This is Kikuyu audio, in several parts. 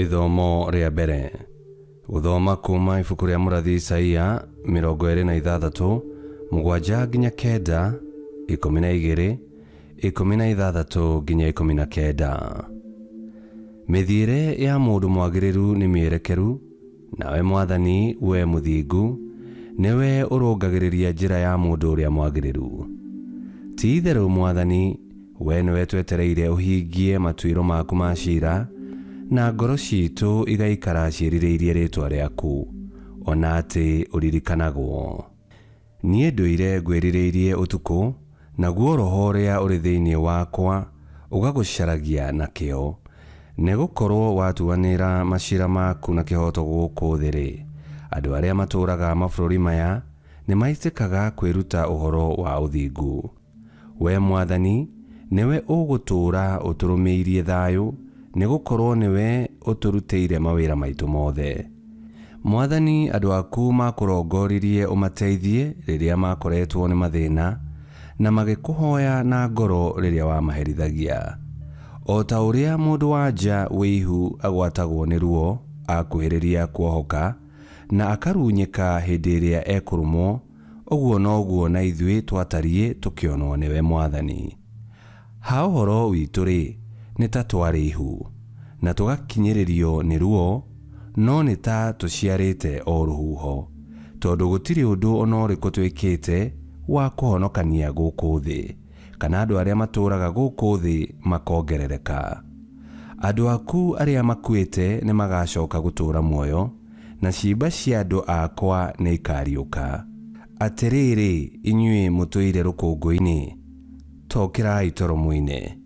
Ithomo rĩa mbere. Gũthoma kuma ibuku rĩa mũrathi Isaia 26, 7 nginya 9, 12, 16 nginya 19. Mĩthiĩre ya mũndũ mwagĩrĩru nĩ mĩerekeru, nawe Mwathani, wee mũthingu, nĩwe ũrũngagĩrĩria njĩra ya mũndũ ũrĩa mwagĩrĩru. Ti-itherũ Mwathani, wee nĩwe twetereire ũhingie matuĩro maku ma ciira, na ngoro ciitũ igaikara ciĩrirĩirie rĩĩtwa rĩaku, o na atĩ ũririkanagwo. Niĩ ndũire ngwĩrirĩirie ũtukũ, naguo roho ũrĩa ũrĩ thĩinĩ wakwa ũgagũcaragia na kĩyo. Nĩgũkorwo watuanĩra maciira maku na kĩhooto gũkũ thĩ-rĩ, andũ arĩa matũũraga mabũrũri maya nĩmaitĩkaga kwĩruta ũhoro wa ũthingu. Wee Mwathani, nĩwe ũgũtũũra ũtũrũmĩirie thayũ, nĩgũkorwo nĩwe ũtũrutĩire mawĩra maitũ mothe. Mwathani, andũ aku maakũrongoririe ũmateithie rĩrĩa maakoretwo nĩ mathĩĩna, na magĩkũhooya na ngoro rĩrĩa wamaherithagia. O ta ũrĩa mũndũ-wa-nja wĩ ihu agwatagwo nĩ ruo akuhĩrĩria kuohoka, na akarunyĩka hĩndĩ ĩrĩa ekũrũmwo, Ũguo noguo na ithuĩ twatariĩ tũkĩonwo nĩwe Mwathani. Ha ũhoro witũ-rĩ, nĩ ta twarĩ ihu, na tũgakinyĩrĩrio nĩ ruo, no nĩ ta tũciarĩte o rũhuho, tondũ gũtirĩ ũndũ o na ũrĩkũ twĩkĩte wa kũhonokania gũkũ thĩ, kana andũ arĩa matũũraga gũkũ thĩ makongerereka. Andũ aku arĩa makuĩte nĩmagacoka gũtũũra muoyo, na ciimba cia andũ akwa nĩikariũka. Atĩrĩrĩ, inyuĩ mũtũire rũkũngũ-inĩ, ta ũkĩrai toro mũine!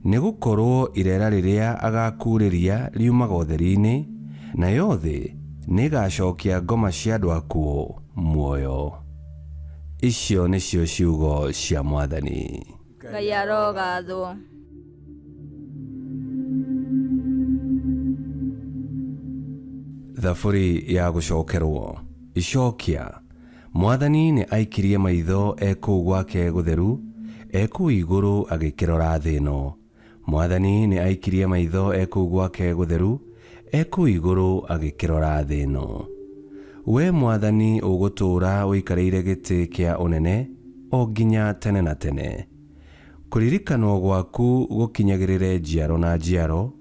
Nĩgũkorwo ireera rĩrĩa agaakuurĩria riumaga ũtheri-inĩ, nayo thĩ nĩĩgacookia ngoma cia andũ akuo muoyo. Icio nĩcio ciugo cia Mwathani. Ngai arogathwo. Thaburi ya gũcokerwo. Icokia. Mwathani nĩ aikirie maitho e kũu gwake gũtheru, e kũu igũrũ agĩkĩrora thĩ ĩno. Mwathani nĩ aikirie maitho e kũu gwake gũtheru, e kũu igũrũ agĩkĩrora thĩ ĩno. Wee Mwathani ũgũtũũra ũikarĩire gĩtĩ kĩa ũnene o nginya tene na tene. Kũririkanwo gwaku gũkinyagĩrĩre njiaro na njiaro,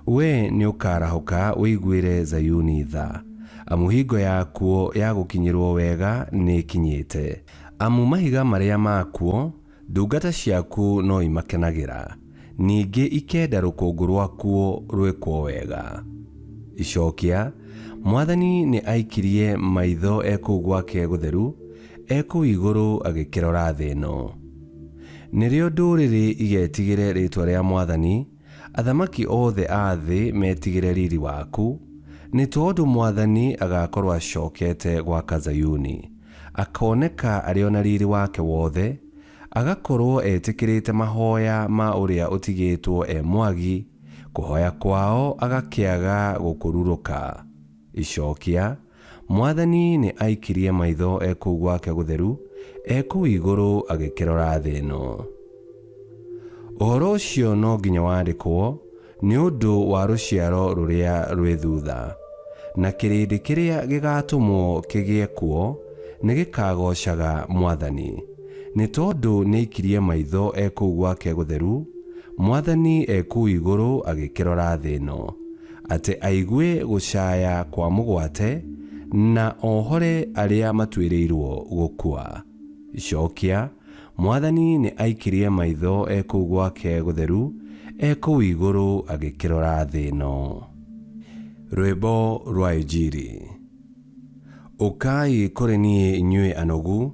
wee nĩũkarahũka ũiguĩre Zayuni tha, amu hingo yakuo ya gũkinyĩrũo wega nĩĩkinyĩte. Amu mahiga marĩa makuo, ndungata ciaku no imakenagĩra, ningĩ ikenda rũkũngũ rwakuo rwĩkwo wega. Icokia, Mwathani nĩaikirie maitho e kũu gwake gũtheru, e kũu igũrũ agĩkĩrora thĩ ĩno. Nĩrĩo ndũrĩrĩ igetigĩre rĩĩtwa rĩa Mwathani, athamaki othe a thĩ metigĩre riri waku, nĩ tondũ Mwathani agaakorũo acokete gwaka Zayuni, akooneka arĩ o na riri wake wothe, agakorũo etĩkĩrĩte mahoya ma ũrĩa ũtigĩtwo e mwagi, kũhoya kwao agakĩaga gũkũrurũka. Icokia, Mwathani nĩ aikirie maitho e kũu gwake gũtheru, e kũu igũrũ agĩkĩrora thĩ ĩno. Ũhoro ũcio no nginya wandĩkwo nĩ ũndũ wa rũciaro rũrĩa rwĩ thutha, na kĩrĩndĩ kĩrĩa gĩgatũmwo kĩgĩe kuo nĩgĩkagoocaga Mwathani, nĩ tondũ nĩaikirie maitho e kũu gwake gũtheru, Mwathani e kũu igũrũ agĩkĩrora thĩ ĩno. Atĩ aigue gũcaaya kwa mũgwate, na ohore arĩa matuĩrĩirwo gũkua. Icokia, Mwathani nĩ aikirie maitho e kũu gwake gũtheru, e kũu igũrũ agĩkĩrora thĩ ĩno. Rwĩmbo rwa Injiri. Ũkai kũrĩ niĩ inyuĩ anogu,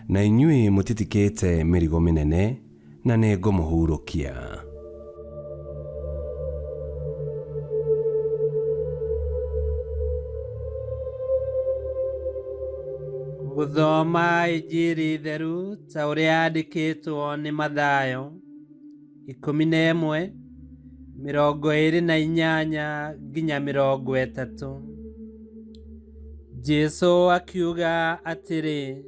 na inyuĩ mũtitikĩte mĩrigo mĩnene, na nĩ ngũmũhurũkia. Gũthoma Injiri theru ta ũrĩa yandĩkĩtwo nĩ Mathayo 11, 28 nginya 30. Jesũ akiuga atĩrĩ,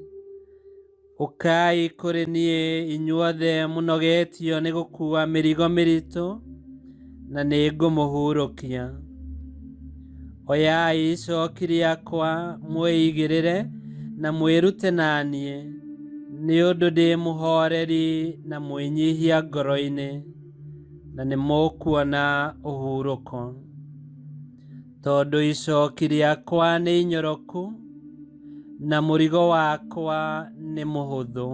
Ũkai kũrĩ niĩ inyuothe mũnogetio nĩ gũkuua mĩrigo mĩritũ, na nĩngũmũhurũkia. Oyai icoki rĩakwa mwĩigĩrĩre na mwĩrute na niĩ, nĩ ũndũ ndĩ mũhooreri na mwĩnyihia ngoro-inĩ, na nĩ mũkuona ũhurũko. Tondũ icoki rĩakwa nĩ inyoroku na mũrigo wakwa nĩ mũhũthũ.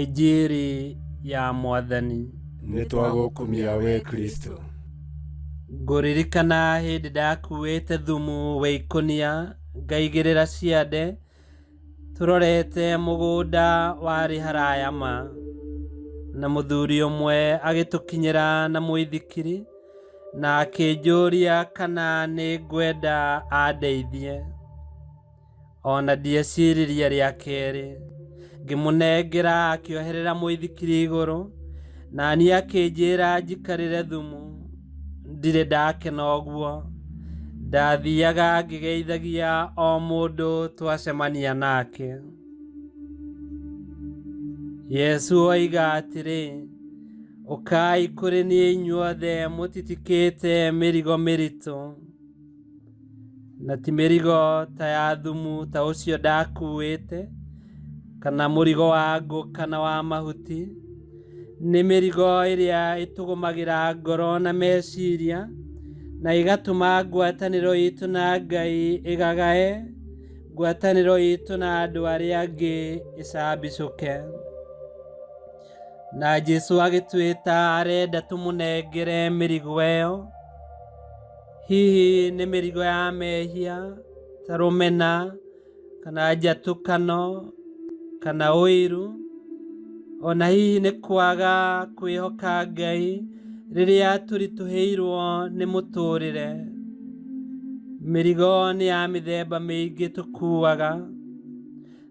Injiri ya Mwathani. Nĩ twagũkumia we Kristo. Ngũririkana hĩndĩ ndakuĩte thumu wa ikũnia ngaigĩrĩra ciande tũrorete mũgũnda warĩ haraya ma, na mũthuri ũmwe agĩtũkinyĩra na mũithikiri na akĩnjũria kana nĩ ngwenda andeithie. Ona ndieciririe rĩa kerĩ, ngĩmũnengera akĩoherera mũithikiri igũrũ, na niĩ akĩnjĩra njikarĩre thumu. Ndirĩ ndakena ũguo, ndathiaga ngĩgeithagia o mũndũ twacemania nake. Yesu oiga atĩrĩ, ũkai kũrĩ niĩ inyuothe mũtitikĩte mĩrigo mĩritũ, na ti mĩrigo ta ya thumu ta ũcio ndakuĩte, kana mũrigo wa ngũ kana wa mahuti. Nĩ mĩrigo ĩrĩa ĩtũgũmagĩra ngoro na meciria, na ĩgatũma ngwatanĩro itũ na Ngai ĩgagae, ngwatanĩro itũ na andũ arĩa angĩ ĩcambicũke. Na Jesu agĩtwĩta arenda tũmũnengere mĩrigo ĩyo. Hihi nĩ mĩrigo ya mehia ta rũmena kana njatũkano kana ũiru, ona hihi nĩ kwaga kwĩhoka Ngai rĩrĩa tũritũhĩirwo nĩ mũtũrĩre. Mĩrigo nĩ ya mĩthemba mĩingĩ tũkuaga,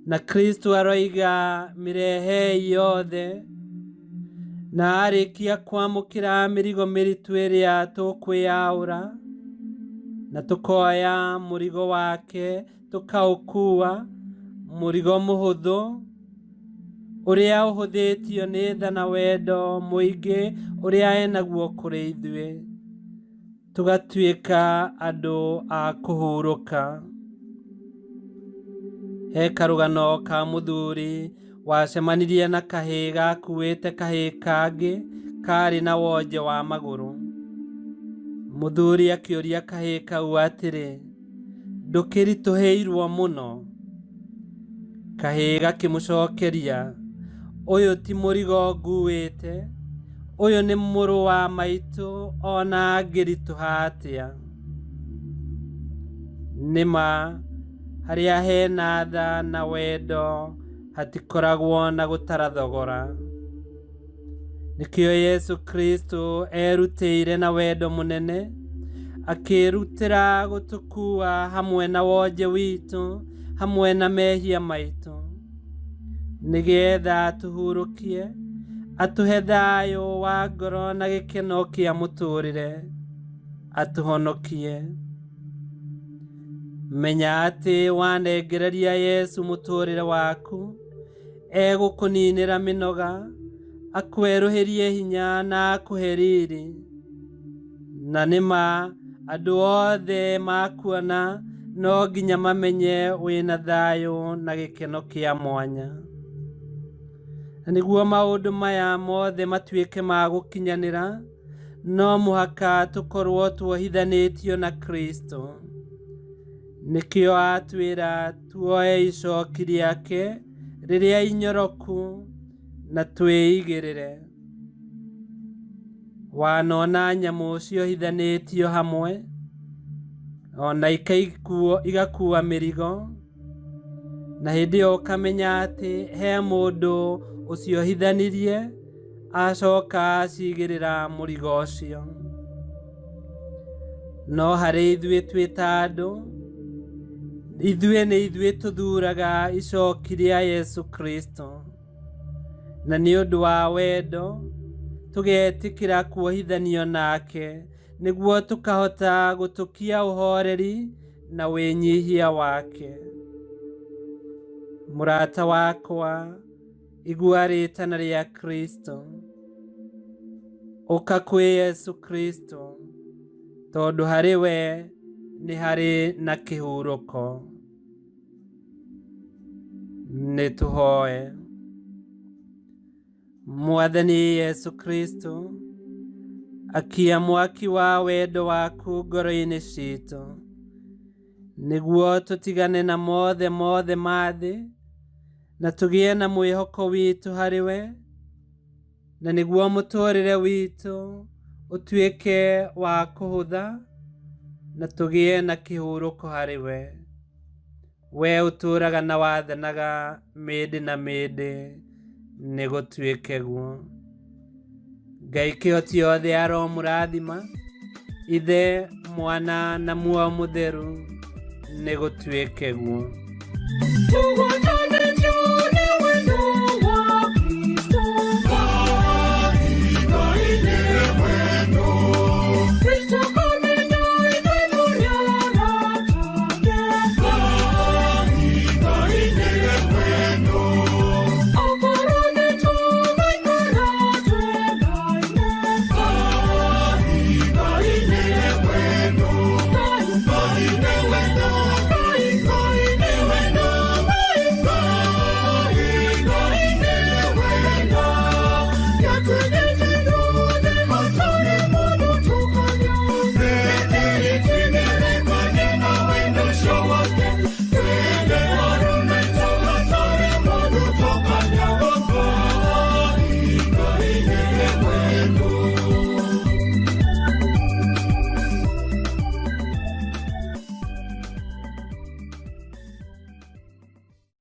na Kristo aroiga mĩrehei yothe, na arĩkia kwamũkĩra mĩrigo mĩritũ ĩrĩa tũkwĩyaũra, na tũkoya mũrigo wake tũkaũkua, mũrigo mũhũthũ ũrĩa ũhũthĩtio nĩ tha na wendo mũingĩ ũrĩa enaguo kũrĩ ithuĩ, tũgatuĩka andũ a kũhurũka. He karũgano ka mũthuri wacemanirie na kahĩĩ gakuĩte kahĩĩ kangĩ karĩ na wonje wa magũrũ. Mũthuri akĩũria kahĩĩ kau atĩrĩ, ndũkĩritũhĩirwo mũno? Kahĩĩ gakĩmũcokeria, ũyũ ti mũrigo nguĩte, ũyũ nĩ mũrũ wa maitũ ona angĩritũha atĩa. Nĩ ma, harĩa hena tha na wendo hatikoragwo na gũtara thogora. Nĩkĩo Yesu Kristo erutĩire na wendo mũnene, akĩrutĩra gũtũkua hamwe na wonje witũ, hamwe na mehia maitũ, nĩgetha atũhurũkie, atũhe thayũ wa ngoro na gĩkeno kĩa mũtũrĩre, atũhonokie. Menya atĩ wanengereria Yesu mũtũrĩre waku, egũkũninĩra mĩnoga, akwerũhĩrie hinya na akũhe riri. Na nĩ ma andũ othe makuona no nginya mamenye wĩna thayũ na gĩkeno kĩa mwanya. Na nĩguo maũndũ maya mothe matuĩke ma gũkinyanĩra, no mũhaka tũkorwo tuohithanĩtio na Kristo. Nĩkĩo atwĩra tuoe icoki rĩake rĩrĩa inyoroku na twĩigĩrĩre. Wanona nyamũ ciohithanĩtio hamwe, ona igakua mĩrigo, na hĩndĩ ĩyo ũkamenya atĩ he mũndũ ũciohithanirie acoka acigĩrĩra mũrigo ũcio. No harĩ ithuĩ twĩ ta andũ, ithuĩ nĩ ithuĩ tũthuraga icoki rĩa Yesu Kristo, na nĩ ũndũ wa wendo tũgetĩkĩra kuohithanio nake nĩguo tũkahota gũtũkia ũhoreri na wĩnyihia wake. Mũrata wakwa, igua rĩtana rĩa Kristo. Ũka kwĩ Yesu Kristo, Tondũ harĩ we nĩ harĩ na kĩhurũko. Nĩ tũhoe. Mwathani Yesu Kristo, akia mwaki wa wendo waku ngoro-inĩ citũ, nĩguo tũtigane na mothe mothe ma thĩ, na tũgĩe na mwĩhoko witũ harĩ we, na nĩguo mũtũrĩre witũ ũtuĩke wa kũhũtha, na tũgĩe na kĩhurũko harĩ we. We ũtũũraga na wathanaga mĩndĩ na mĩndĩ, nĩ gũtuĩke guo. Ngai kĩhoti yothe aromũrathima, Ithe, Mwana na Muoyo Mũtheru, nĩ gũtuĩke guo. Tũgũtũũra.